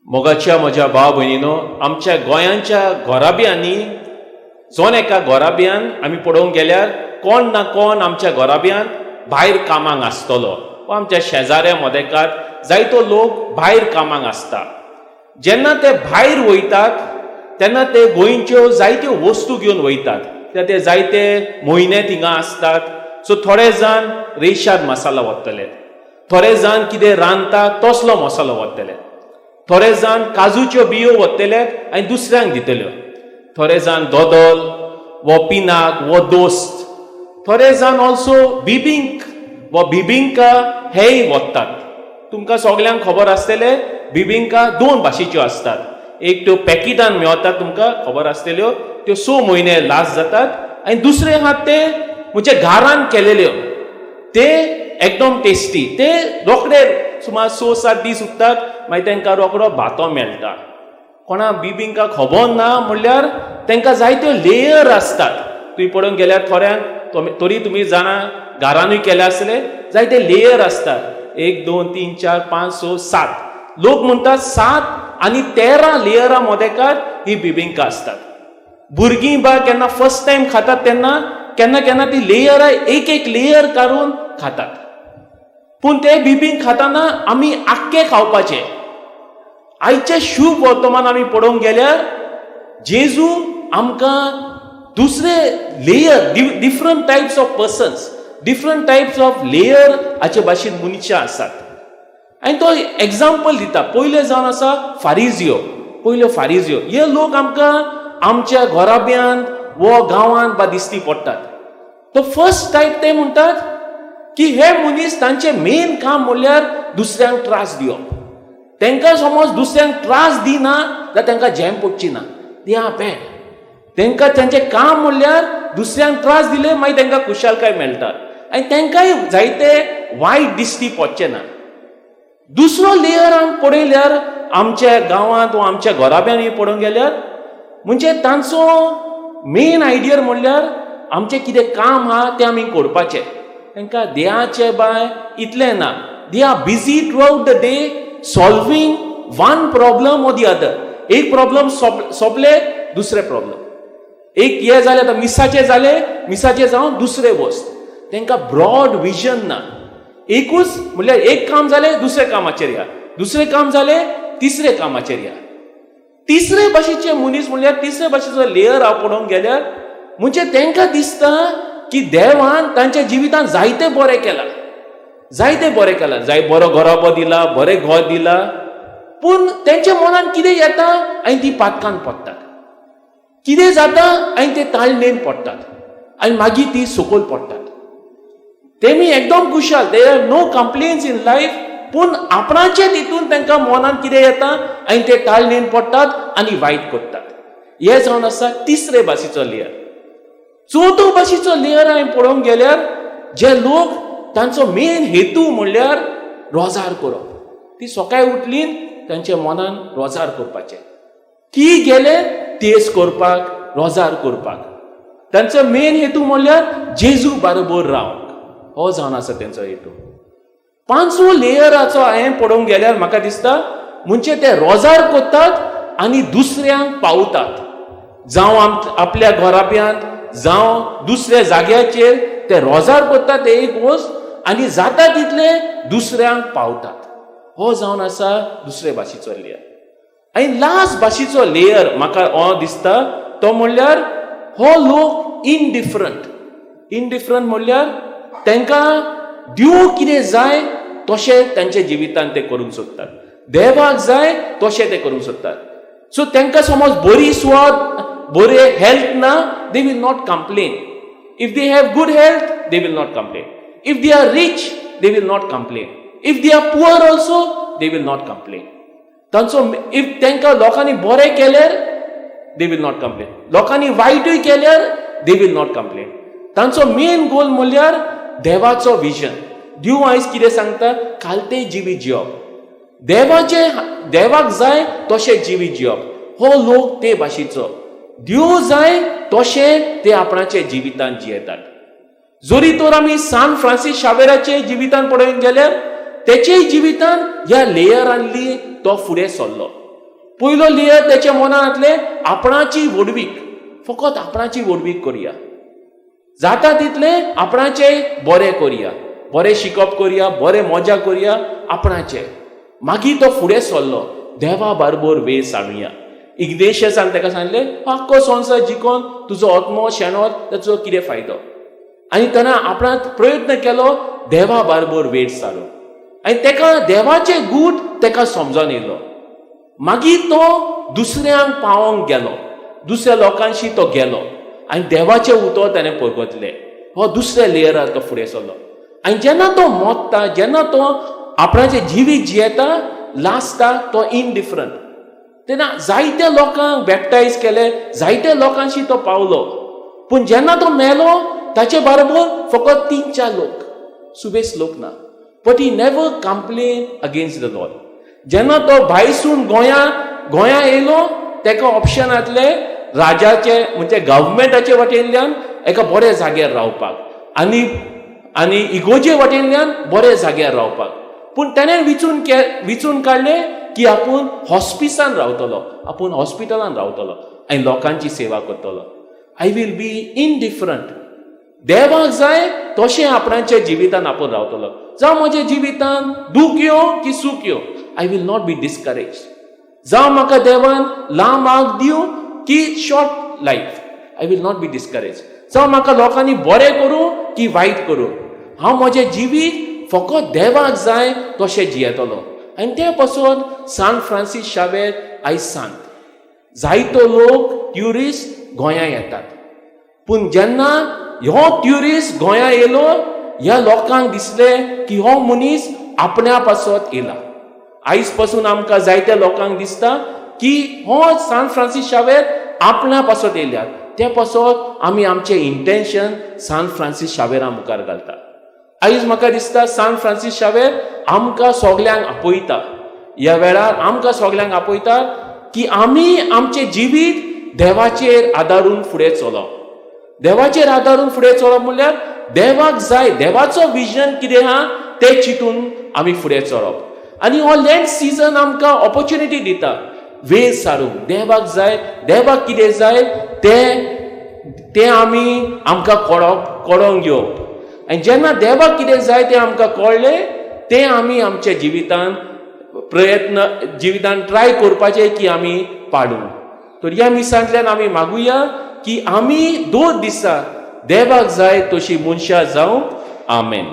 मोगाच्या म्हज्या भाव भयणीनो, आमच्या गोंयांच्या घराब्यांनी, जण एका घराब्यान आमी पळोवंक गेल्यार कोण ना कोण आमच्या घराब्यान भायर कामाक आसतलो वा आमच्या शेजाऱ्या मदेकात जायतो लोक भायर कामाक आसता. जेन्ना ते भायर वयतात तेन्ना ते गोंयच्यो जायत्यो वस्तू घेवन वयतात. कित्याक ते जायते म्हयने थिंगा आसतात. सो थोडे जाण रेशाद मसाला व्हरतले, थोडे जाण कितें रांदता तसलो मसालो व्हरतले, थोडे जाण काजूच्यो बियो व्हरतले आनी दुसऱ्यांक दितल्यो, थोडे जाण दोदोल वो पिनाक वो दोस्त, थोडे जाण ऑल्सो बिबींक वो बिबिंका हेय व्हरतात. तुमकां सगल्यांक खबर आसतलें, बिबिंका दोन भाशेच्यो आसतात. एक त्यो पॅकेटान मेळतात, तुमकां खबर आसतल्यो, त्यो 6 म्हयने लास्ट जातात आनी दुसरे आहात ते म्हणजे घरान केलेल्यो, ते एकदम टेस्टी. ते रोखडे सुमार 6-7 दीस उरतात, मागीर तांकां रोखडो भातो मेळटा. कोणा बिबिंका खबर ना म्हणल्यार तांकां जायत्यो लेयर आसतात. तुमी पळोवंक गेल्यार थोड्यांक तरी तुमी जाणा, घरानूय केले आसले, जायते लेयर आसतात, एक, दोन, तीन, चार, पांच, स, सात. लोक म्हणटात 7 आनी 13 लेयरां मदेकार ही बिबिंका आसतात. भुरगीं बा केन्ना फर्स्ट टायम खातात तेन्ना केन्ना केन्ना ती लेयरां एक एक लेयर काडून खातात. पूण ते बिबींक खाताना आमी आख्खे खावपाचे. आयचे शुभ वर्तमान आमी पळोवंक गेल्यार जेजू आमकां दुसरे layer, different types of persons, different types of layer हाचे भाशेन मनशां आसात आनी तो एग्जाम्पल दिता. पयले जावन आसा फारिजियो. पयल्यो फारिजियो, हे लोक आमकां आमच्या घराब्यांत वो गांवांत बा दिसती पडटात. तो फर्स्ट टायप, ते म्हणटात की हे मनीस तांचे मेन काम म्हणल्यार दुसऱ्यांक त्रास दिवप. तांकां समज दुसऱ्यांक त्रास दिना जाल्यार तांकां झेम पडची ना. They are bad. तांकां तांचें काम म्हणल्यार दुसऱ्यांक त्रास दिले, मागीर तांकां खुशालकाय मेळटा आनी तांकांय जायते वायट दिश्टी पडचें ना. दुसरो लेयर आमी पळयल्यार आमच्या गांवांत वा आमच्या घराब्यांनी पळोवंक गेल्यार म्हणजे तांचो मेन आयडिया म्हणल्यार आमचें कितें काम आहा तें आमी करपाचें. तांकां देवाचें बाय इतलें ना. They are busy throughout the day solving one problem or the other. एक प्रॉब्लम सोंपले, दुसरे प्रॉब्लम. एक हे जालें, आतां मिसाचें जालें, मिसाचें जावन दुसरें वस्त. तांकां ब्रॉड विजन ना. एकूच म्हणल्यार एक काम जालें, दुसऱ्या कामाचेर या, दुसरें काम जालें, तिसरे कामाचेर या. तिसरे भाशेचे मनीस म्हणल्यार तिसरे भाशेचो लेयर हांव पळोवंक गेल्यार म्हणजे तांकां दिसता की देवान तांच्या जिवितांत जायते बरें केलां, जायते बरें केलां, जाय बरो घराबो दिला, बरें घर दिला. पूण तेंच्या मनान कितें येता आनी ती पातकान पडटात. कितें जाता आनी ते ताळणेन पडटात आनी मागीर ती सकयल पडटात. तेमी एकदम खुशाल, they are no complaints in life. पूण आपणाचे तितून तांकां मनान कितें येता आनी ते ताळणेन पडटात आनी वायट करतात. हे जावन आसा तिसरे भाशेचो लेयर. चवथो भाशेचो लेयर हांवें पळोवंक गेल्यार जे लोक तांचो मेन हेतू म्हणल्यार रोजार करप. ती सकाळी उठली, तांच्या मनान रोजार करपाचें. ती गेले तेज करपाक, रोजार करपाक. तांचो मेन हेतू म्हणल्यार जेजू बरोबर रावंक. हो जावन आसा तेंचो हेतू. पांचवो लेयराचो हांवें पळोवंक गेल्यार म्हाका दिसता म्हणजे ते रोजार करतात आनी दुसऱ्यांक पावतात. जावं आपल्या घराब्यांत, जावं दुसऱ्या जाग्याचेर ते रोजार करतात ते एक वस्त आनी जाता तितले दुसऱ्यांक पावतात. हो जावन आसा दुसरे भाशेचो लेयर. आनी लास्ट भाशेचो लेयर म्हाका हो दिसता, तो म्हणल्यार हो लोक इनडिफरंट. इनडिफरंट म्हणल्यार तांकां देव कितें जाय तशें तांच्या जिवितान ते करूंक सोदतात. देवाक जाय तशें ते करूंक सोदतात. सो तांकां समज बरी सुवात, बरे हेल्थ ना, they will not complain. If they have good health, they will not complain. If they are rich, they will not complain. If they are poor also, they will not complain. तांचो if तांकां लोकांनी बरें केल्यार they will not complain, लोकांनी वायटूय केल्यार they will not complain. तांचो main goal म्हणल्यार देवाचो विजन. देव आयज कितें सांगता? खालते जिवीत जिवप, देवाचे, देवाक जाय तशें जिवीत जिवप. हो लोक ते भाशेचो. देव जाय तशें ते आपणाच्या जिवितांत जियेतात. जरी तर आमी सान फ्रांसीस शावेराचे जिवितान पळोवंक गेल्यार तेचेय जिवितान ह्या लेयरांतली तो फुडें सरलो. पयलो लेयर तेच्या मनांतले आपणाची व्हडवीक, फकत आपणाची व्हडवीक करया, जाता तितलें आपणाचें बरें करया, बरें शिकप करया, बरें मजा करया आपणाचें. मागीर तो फुडें सरलो, देवा बरोबर वेळ सारुया. इग्नेशियसान ताका सांगलें, आख्खो संवसार जिखोन तुजो आत्मो शेणोत ताचो कितें फायदो? आनी तेणें आपणाक प्रयत्न केलो देवा बरोबर वेळ सारूंक, आनी ताका देवाचें गूट ताका समजोन येयलो. मागीर तो दुसऱ्यांक पावोंक गेलो, दुसऱ्या लोकांशी तो गेलो आनी देवाचें उतर ताणें परगटलें. हो दुसऱ्या लेयरार तो फुडें सरलो. आनी जेन्ना तो मोत्ता, जेन्ना तो आपणाचें जिवीत जियेता, लास्टाक तो इनडिफरंट. तेन्ना जायत्या लोकांक बॅप्टायज केले, जायत्या लोकांशी तो पावलो. पूण जेन्ना तो मेलो ताचे बरोबर फकत 3-4 लोक, सुबेस लोक ना. But he never complain against the Lord. जेन्ना तो भायसून गोंया येयलो, ताका ऑप्शन आसलें राजाचे म्हणजे गव्हर्मेंटाचे वाटेंतल्यान एका बऱ्या जाग्यार रावपाक आनी आनी इगोजे वाटेंतल्यान बऱ्या जाग्यार रावपाक. पूण तेणें विचून काडलें की आपूण हॉस्पिसान रावतलो, आपूण हॉस्पिटलान रावतलो आनी लोकांची सेवा करतलो. I will be indifferent. देवाक जाय तशें आपणाच्या जिवितान आपूण रावतलो. जावं म्हज्या जिवितान दूख येवं की सूख येवं, I will not be discourage. जावं म्हाका देवान लांब आग दिवं की short life, I will not be discourage. जावं म्हाका लोकांनी बरें करूं की वायट करूं, हांव म्हजें जिवीत फकत देवाक जाय तशें जियेतलो. आनी ते पासून सांत फ्रांसीस शावेर आयज सांत. जायतो लोक ट्युरिस्ट गोंया येतात, पूण जेन्ना हो ट्युरिस्ट गोंया येयलो, ह्या लोकांक दिसलें की हो मनीस आपण्या पासत येयला. आयज पासून आमकां जायत्या लोकांक दिसता की हो सांत फ्रांसीस शावेर आपण्या पासत येयल्यात. ते पासत आमी आमचें इंटेन्शन सांत फ्रांसीस शावेरा मुखार घालता. आयज म्हाका दिसता सांत फ्रांसीस शावेर आमकां सगल्यांक आपयता, ह्या वेळार आमकां सगल्यांक आपयता की आमी आमचें जिवीत देवाचेर आदारून फुडें चलप. देवाचेर आदारून फुडें चलप म्हणल्यार देवाक जाय, देवाचो विजन कितें आहा तें चिंतून आमी फुडें चलप. आनी हो लेंट सिजन आमकां ऑपोर्चुनिटी दिता वेळ सारूंक. देवाक जाय, देवाक कितें जाय तें आमी आमकां कळोंक घेवप. आनी जेन्ना देवाक कितें जाय तें आमकां कळ्ळें, तें आमी आमच्या जिवितान प्रयत्न जिवितान ट्राय करपाचें की आमी पाडूं. तर ह्या मिसांतल्यान आमी मागुया की आमी 2 दिसा देवाक जाय तशी मनशां जावंक. आमेन.